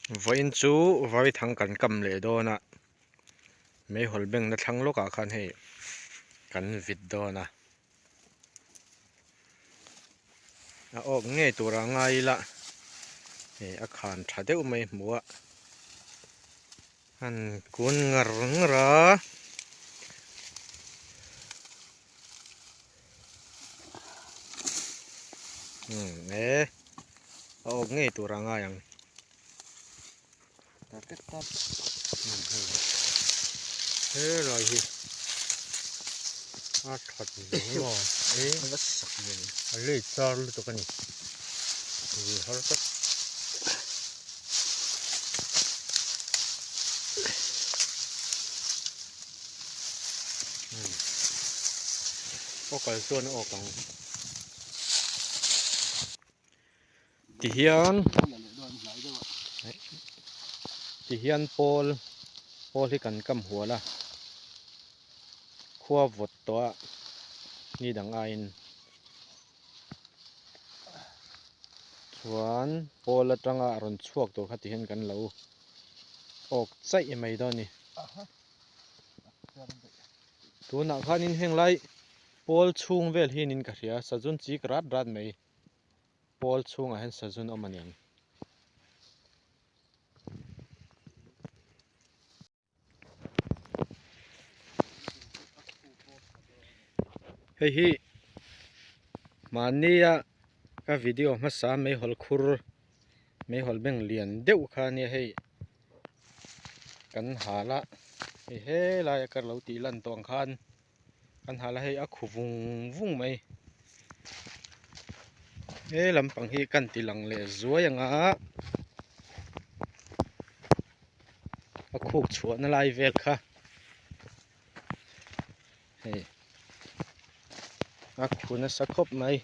Vawiin chu vaithang kan kam leh dawn a, meihawl bengna thlang lawkah khan hei kan vit dawn a, a awk ngei tur a ngai ila hei a khan tha deuh mai hmu a, han kun ngar ngar a. Umm e a awk ngei tur a ngai ang he lai hi a that ve maw e a lei char lutuk a ni zir har tak. Aw kal chuan a awk ang tihian tihian pawl pawl hi kan kam hual a khua vawt tawh a ni dang aiin chuan pawl atanga rawn chhuak tur kha tihian kan lo awk chaih mai dawn a ni. Tunah khanin heng lai pawl chhung vel hi niin ka hria sazun chik rat rat mai pawl chhungah hian sazun awm a niang. Hei hi mahnia ka video hmasa meihawl khur meihawl beng lian deuh kha ania hei. Kan hal a hei helai a ka lo tih lan tawh ang khan kan hal a hei a khu vung vung mai he lampang hi kan ti lang leh zuai ang a a khuk chhuah na lai vel kha hei a khu nasa khawp mai.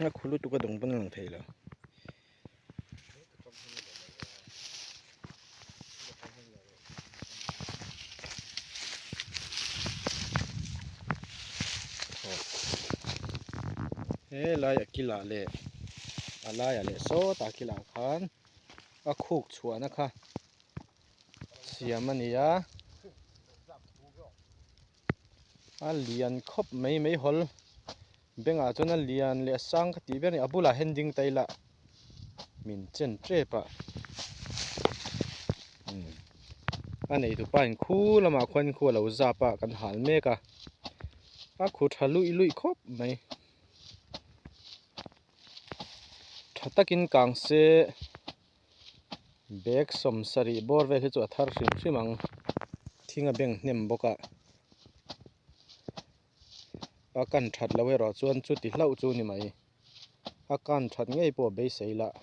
A khu lutuk a dawng pawn a lang thei lo. He lai a kilah leh a laiah leh sawtah kilah khan a khuk chhuahna kha siam a ni a. A lian khawp mai mai hawl bengah chuan a lian leh a sang ka tih ber a ni a bulah hian ding ta ila min chen tep a umm a neitu pa in khu lamah khuan khu a lo zap a kan hal mek a a khu tha luih luih khawp mai tha takin kang se. Bag sawmsarih bawr vel hi chu a thar hrim hrim ang thing a beng hnem bawk a a kan that loh erawh chuan chuti hlauh chu ni mai a kan that ngei pawh a beisei lah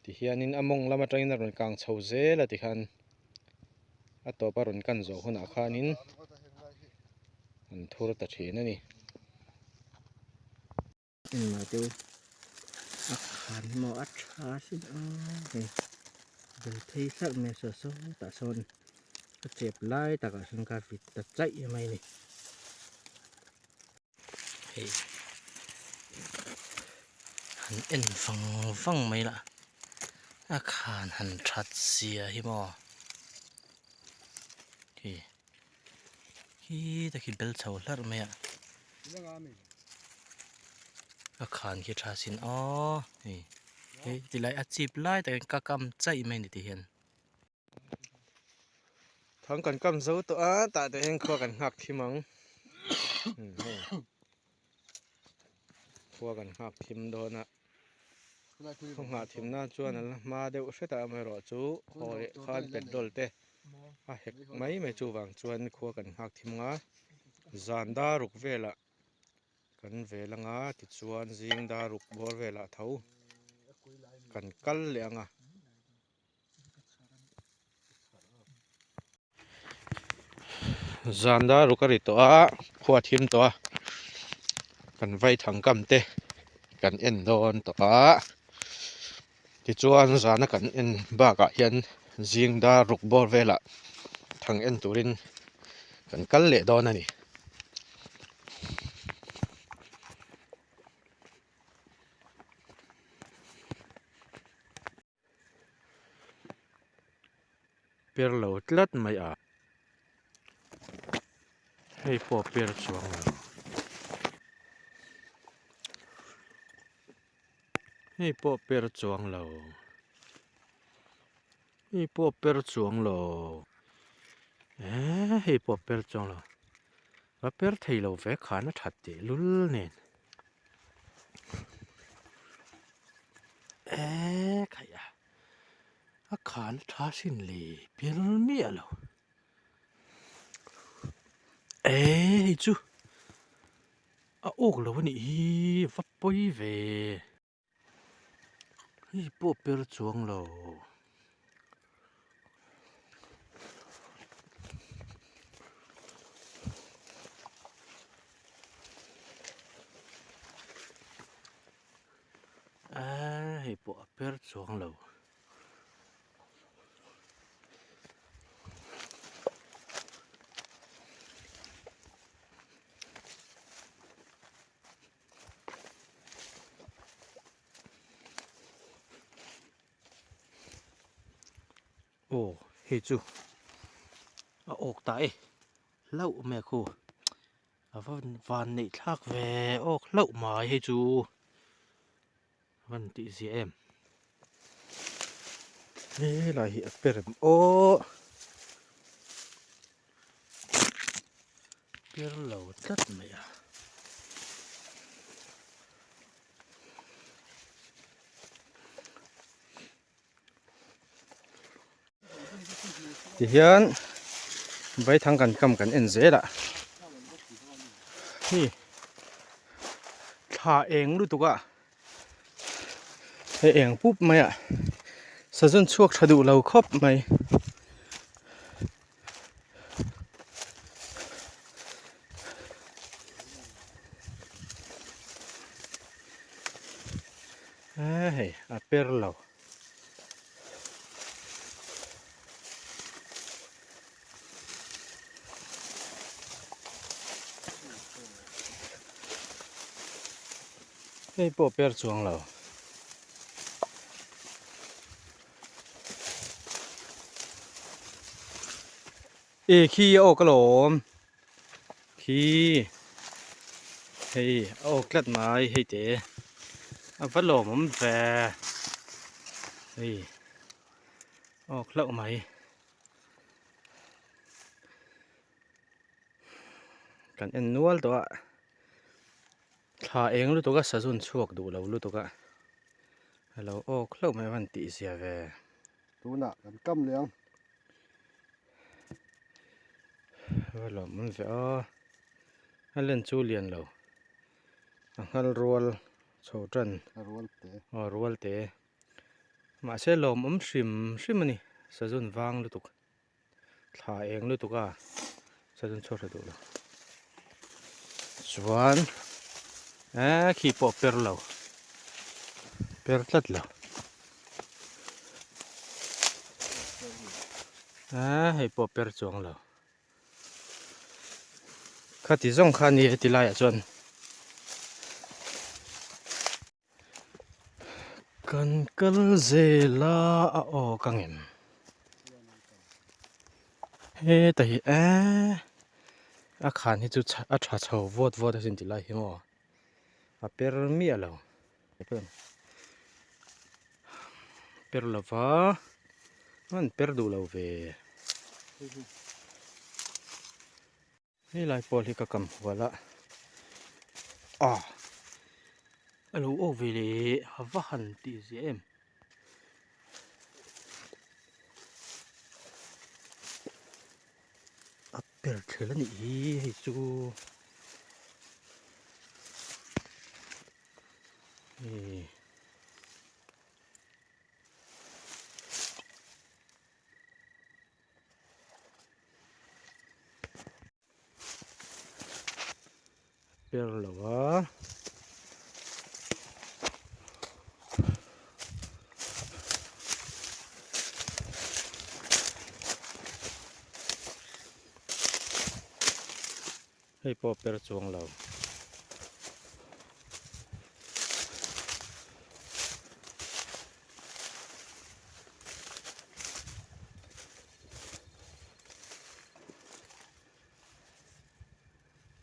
tihianin a mawng lam atangin a rawn kang chho zel a tikhan a tawp a rawn kan zawh hunah khanin an thur ta thin a ni. Engmah te a khan maw a tha sin a hei bel phei hlauh mai a saw sawtah sawn a chep lai takah sawn ka vit ta chaih mai a ni hei han en vang vang mai lah a khan han that zia hi maw hei Khi ta khi bel chho hlarh mai a a khan khi tha sin aw hei hei tilai a chip lai takin ka kam chaih mai a ni ti hian thang kan kam zo tawh a tah te hian khua kan nghak thim ang hei khua kan nghak thim dawn a khaw nghah thim nan chuan an la hma deuh hret a amaherawh chu haw leh khan petrol te a hek mai mai chuvang chuan khua kan nghak thim ang a zan dar ruk velah kan vel ang a tichuan zing dar ruk bawr velah tho kan kal leh ang a. Zan dar ruk a ri tawh a khua a thim tawh a kan vai thang kam te kan en dawn tawh a tichuan zana kan en bakah hian zing dar ruk bawr velah thang en turin kan kal leh dawn a ni. per lo tlat mai a. Hei pawh a per chuang lo. Hei pawh a per chuang lo. Hei pawh a per chuang lo. Eee hei pawh a per chuang lo. A per thei lo ve khan a that teh lul nen. Eee khaih a. A khan a tha sin le per miah lo. Eee hei chu a awk lo a nih hi va pawi ve. Hei pawh per chuang lo. Eee hei pawh a per chuang lo. Aw hei chu a awk ta e hlauh mai a khu a va van neih thlak ve awk hlauh mai hei chu a van tih zia em helai hi a per em aw per lo tlat mai a. Tihian vaithang kan kam kan en zel a hei thla eng lutuk a hei eng pup mai a sazawn chhuak tha duh lo khawp mai. Hei a per lo. Hei pawh per chuang lo. E khi a awk alawm khi hei a awk tlat mai hei te a va lawmawm ve hei a awk hlauh mai kan en nual tawh a thla eng lutuk a sazun chhuak duh lo lutuk a a lo awk hlauh mai a van tih zia ve. Tunah kan kam leh ang. Va lawm awm ve a a len chu lian lo a nghal rual chho tan a rual te aw rual te mahse lawm awm hrim hrim a ni sazun vang lutuk thla eng lutuk a sazun chhuak tha duh lo chuan eh khi pawh per lo per tlat lo. Eee hei pawh per chuang lo khati zawng kha ni heti laiah chuan kan kal zel a a aw ka ngem heta hi eee a khan hi chu a tha chho vawt vawt asin ti lai hi maw a per miah lo. Per lova an per duh lo ve helai pawl hi ka kam hual a ah a lo awk ve leh a va han tih ziah em. A per thlel a nih hi hei chu. Per lo a. Hei pawh per chuang lo.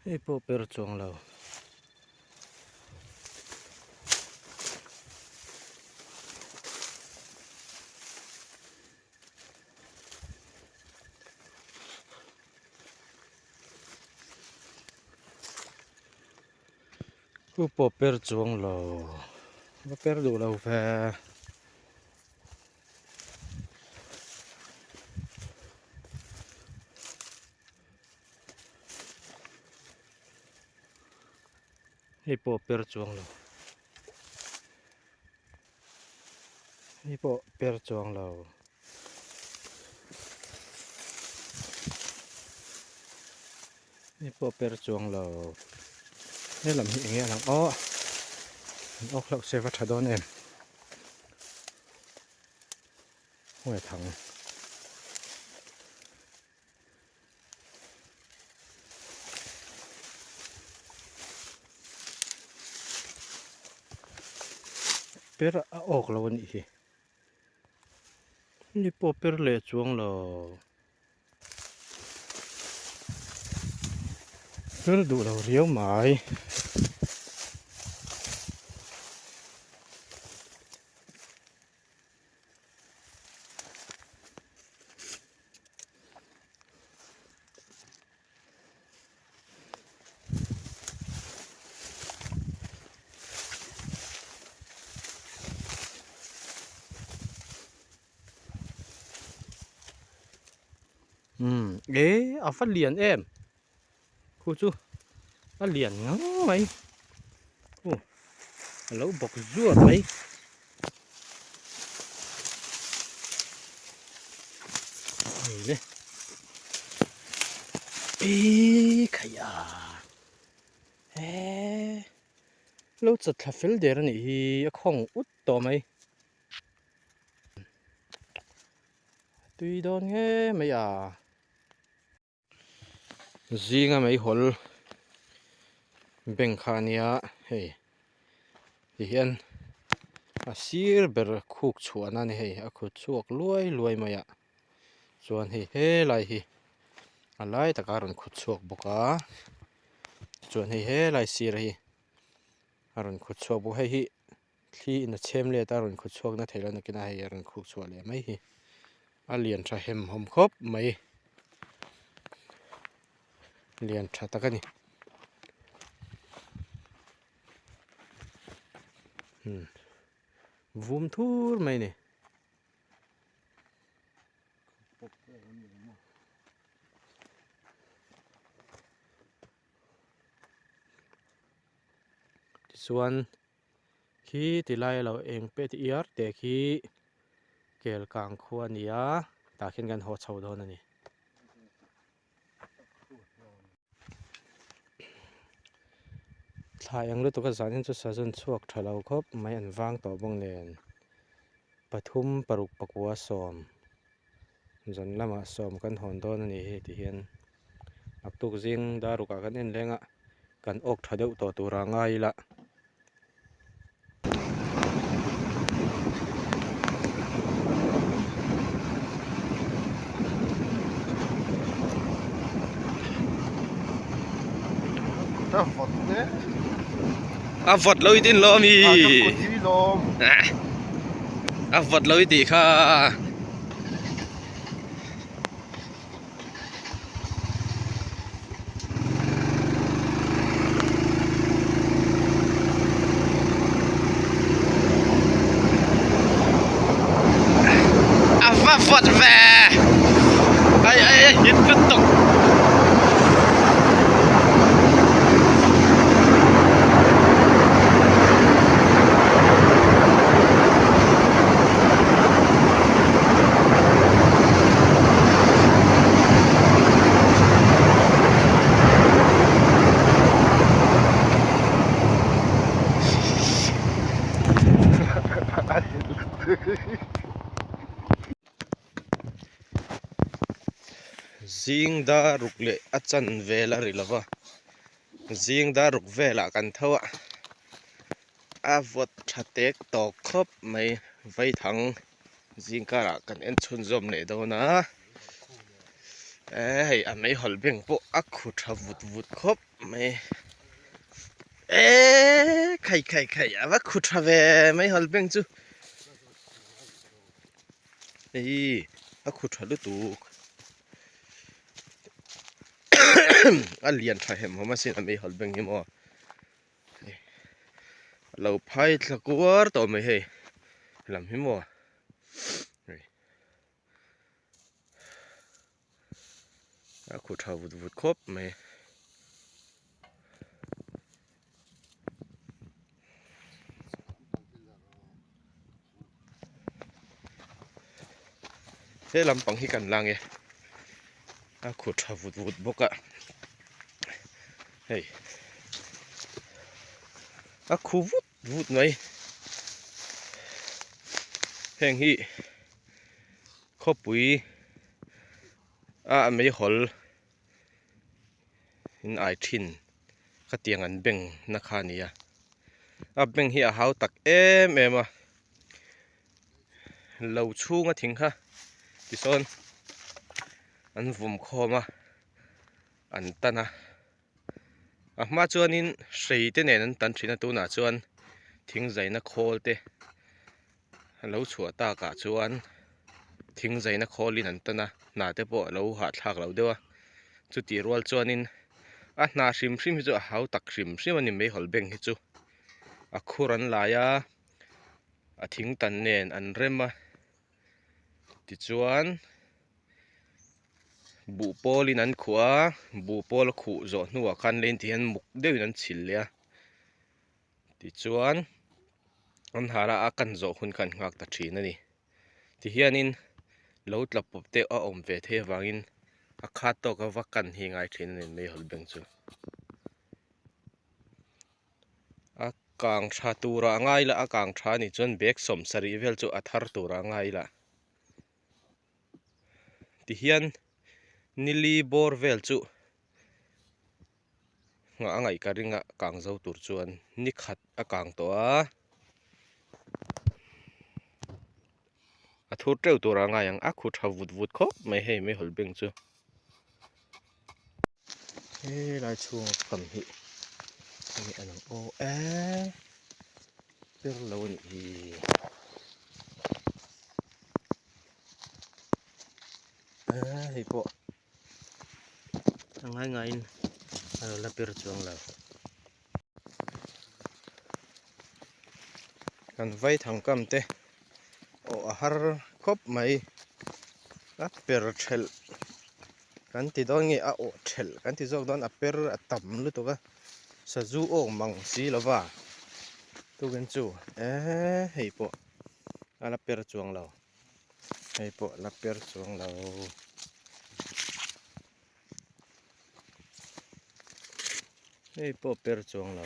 Hei pawh per chuang lo. Khu pawh per chuang lo. Va per duh lo ve. Hei pawh per chuang lo hei pawh per chuang lo hei pawh per chuang lo helam hi enge a lang aw an awk hlauh se va tha dawn em. Khawnge thang Per a awk lo a nih hi ni pawh per leh chuang lo per duh lo riau mai. Umm e a va lian em khu chu a lian ngang mai khu a lo bawk zuar mai. Hei le e khaia e lo chat thla fel der a nih hi a khawng ut tawh mai tui dawn nge mai a. Zinga meihawl bank kha a nia hei tihian a sir ber khuk chhuahna a ni hei a khut chhuak luai luai mai a chuan hei helai hi a lai takah a rawn khut chhuak bawk a chuan hei helai sir hi a rawn khut chhuak bawk hei hi thli in a chhem let a rawn khut chhuak na theih loh nakin a hei a rawn khuk chhuah leh mai hi a lian tha hem hawm khawp mai lian tha tak a ni umm vum thur mai a ni. Tichuan khi ti lai a lo eng pet iar te khi kel kang khua a ni a tah khian kan haw chho dawn a ni. Thla eng lutuk a zan hian chu sazun chhuak tha lo khawp mai an vang tawh bawk nen pathum paruk pakua sawm zan lamah sawm kan hawn dawn a ni hi ti hian naktuk zing daruk ah kan en leng a kan awk tha deuh tawh tur ah ngai ila. A vawt hle. A vawt lo i tin lo ami. A ka kut hi lawm. A vawt lo i tih kha. A va vawt ve ai ai ai hit lutuk Zing dar ruk leh a chan vel a ri lo va zing dar ruk velah kan tho a a vawt tha tek tawk khawp mai vaithang. Zing karah kan en chhunzawm leh dawn a, eh hei a meihawl beng pawh a khu tha vut vut khawp mai eee khai khai khai a va khu tha ve meihawl beng chu hei a khu tha lutuk a lian tha hem awm asin a meihawl beng hi maw a lo phai thla kuar tawh mai hei lam hi maw. A khu tha vut vut khawp mai. He lampang hi kan lang e a khu tha vut vut bawk a hei a khu vut vut mai heng hi khawpui a meihawl in ai thin khatiang an beng na kha a ni a a beng hi a hau tak em em a lo chhunga thing kha tisawn an vawm khawm a an tan a. A hma chuanin hrei te nen an tan thin a tunah chuan thing zaina khawl te a lo chhuah takah chuan thing zaina khawlin an tan a hna te pawh a lo hahthlak lo deuh a chutih rual chuanin a hna hrim hrim hi chu a hau tak hrim hrim a ni meihawl beng hi chu a khur an lai a a thing tan nen an rem a tichuan. Buh pawlin an khuh a, buh pawl a khuh zawh hnuah khan lei tih hian muk deuhin an chhilh leh a tichuan an har a a kan zawh hun kha an nghak ta thin a ni tihianin lo tla pawp te a awm ve theih avangin a khat tawk a va kan hi a ngai thin a ni meihawl beng chu. A kang tha turah a ngai la a kang tha anih chuan bag sawmsarih vel chu a thar turah a ngai la. Tihian nili bawr vel chu nghah a ngaih ka ring a kang zo tur chuan ni khat a kang tawh a a thur teuh tur a ngai ang a khu tha vut vut khawp mai hei meihawl beng chu helai chhunga kam hi enge a lang aw eee per lo a nih hi. Hei pawh a ngai ngaiin a lo la per chuang lo. Kan vai thangkam te aw a har khawp mai a per thelh kan ti dawn nge a awh thelh kan ti zawk dawn a per a tam lutuk a sazu awk mang si lova tukin chu eee hei pawh a la per chuang lo. Hei pawh la per chuang lo. Hei pawh per chuang lo.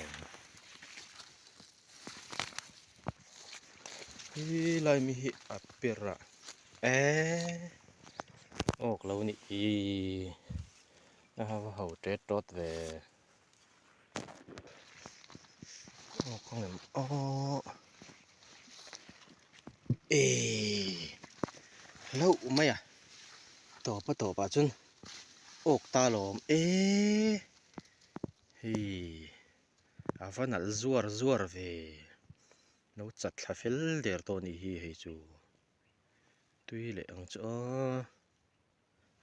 Hi lai mi hi a per a. Eee awk lo nih hi. A va ho tet tawt ve. Aw kawng em aw eee hlauh mai a tawp a tawp ah chuan awk ta lawm eee hei a va nalh zuar zuar ve lo chat thla fel der tawh a nih hi hei chu tui leh ang chu aw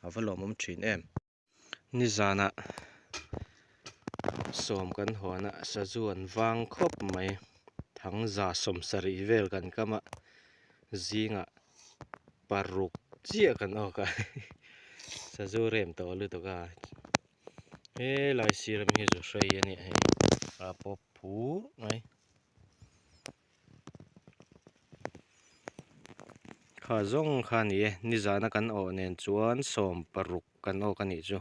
a va lawmawm thin em. Nizanah sawm kan hawn a sazu an vang khawp mai thangza sawmsarih vel kan kam a zingah paruk chiah kan awk a sazu rem tawh lutuk a helai sir ami hi zu hrei a nia hei a pawp phur mai. Kha zawng kha a ni e nizana kan awh nen chuan sawm paruk kan awk a nih chu.